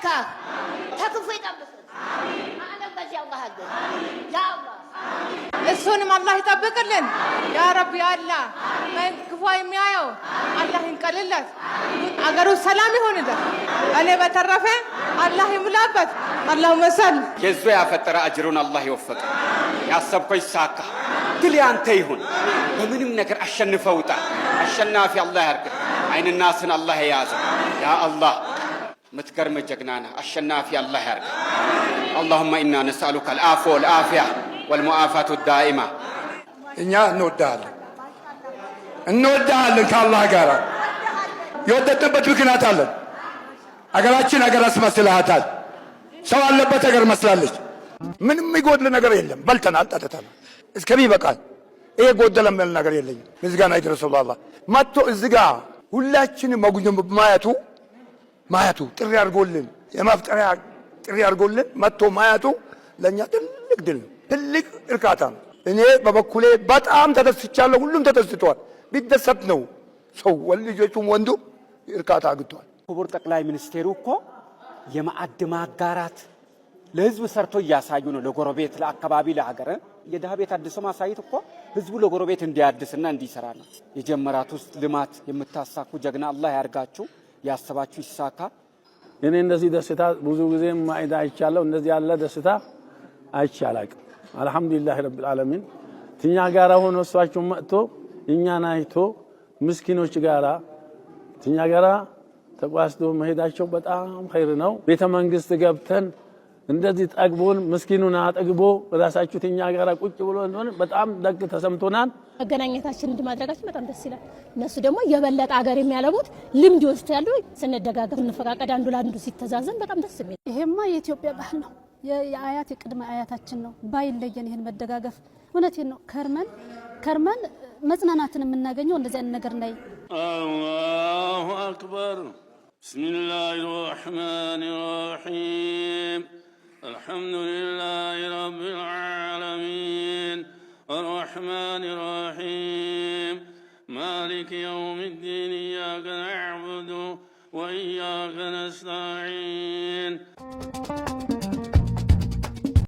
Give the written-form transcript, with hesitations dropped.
አይንካህ፣ ከክፉ ይጠብቅህ። አለም በዚህ አላህ አግዝ ያ አላህ። እሱንም አላህ ይጠብቅልን። ያ ረቢ አላህ ክፉ የሚያየው አላህ ይንቀልለት፣ አገሩ ሰላም ይሆንለት። እኔ በተረፈ አላህ ይሙላበት። አላሁ መሰል የዞ ያፈጠረ አጅሩን አላህ ይወፈቀ፣ ያሰብከው ይሳካ፣ ድል ያንተ ይሁን። በምንም ነገር አሸንፈህ ውጣ። አሸናፊ አላህ ያርግህ። አይንናስን አላህ የያዘ ያ አላህ ምትገርም ጀግና ነህ። አሸናፊ አላህ ያርግህ። اللهم إنا نسألك العفو والعافية والمعافاة الدائمة። እኛ እንወዳሃለን፣ እንወዳሃለን። ከአላህ ጋር የወደድንበት ምክንያት አለን። አገራችን አገር አስመስልሃታል። ሰው አለበት አገር መስላለች። ምንም የሚጎድል ነገር የለም። በልተናል፣ ጠጥተናል እስከሚበቃል። ይሄ ጎደለ የሚል ነገር የለኝም። ምስጋና ይድረሰው ለአላህ። መጥቶ እዚህ ጋ ሁላችንም መጉኘ ማየቱ ጥሪ አድርጎልን፣ የማፍጠሪያ ጥሪ አድርጎልን መጥቶ ማየቱ ለእኛ ትልቅ ድል ነው፣ ትልቅ እርካታ ነው። እኔ በበኩሌ በጣም ተደስቻለሁ። ሁሉም ተደስቷል። ቢደሰት ነው ሰው ልጆቹም ወንዱ እርካታ አግኝቷል። ክቡር ጠቅላይ ሚኒስቴሩ እኮ የማዕድ ማጋራት ለህዝብ ሰርቶ እያሳዩ ነው። ለጎረቤት፣ ለአካባቢ፣ ለሀገር የድሃ ቤት አድሶ ማሳየት እኮ ህዝቡ ለጎረቤት እንዲያድስና እንዲሰራ ነው። የጀመራት ውስጥ ልማት የምታሳኩ ጀግና አላህ ያርጋችሁ፣ ያሰባችሁ ይሳካ። እኔ እንደዚህ ደስታ ብዙ ጊዜ ማዕድ አይቻለሁ። እንደዚህ ያለ ደስታ አይቼ አላቅም። الحمد لله رب العالمين። ትኛ ጋራ ሆኖ እሷቸው መጥቶ እኛን አይቶ ምስኪኖች ጋራ ትኛ ጋራ ተቋስዶ መሄዳቸው በጣም ኸይር ነው። ቤተ መንግስት ገብተን እንደዚህ ጠግቦን ምስኪኑን አጠግቦ ራሳችሁ ትኛ ጋራ ቁጭ ብሎ እንደሆነ በጣም ደግ ተሰምቶናል። መገናኘታችን እንዲህ ማድረጋችን በጣም ደስ ይላል። እነሱ ደግሞ የበለጠ አገር የሚያለሙት ልምድ ይወስዳሉ። ስንደጋገፍ፣ ስንፈቃቀድ፣ አንዱ ለአንዱ ሲተዛዘን በጣም ደስ የሚል። ይሄማ የኢትዮጵያ ባህል ነው። የአያት የቅድመ አያታችን ነው። ባይለየን ይሄን መደጋገፍ እውነቴን ነው። ከርመን ከርመን መጽናናትን የምናገኘው እንደዚህ አይነት ነገር ላይ። الله أكبر። بسم الله الرحمن الرحيم። الحمد لله رب العالمين الرحمن الرحيم مالك يوم الدين إياك نعبد وإياك نستعين።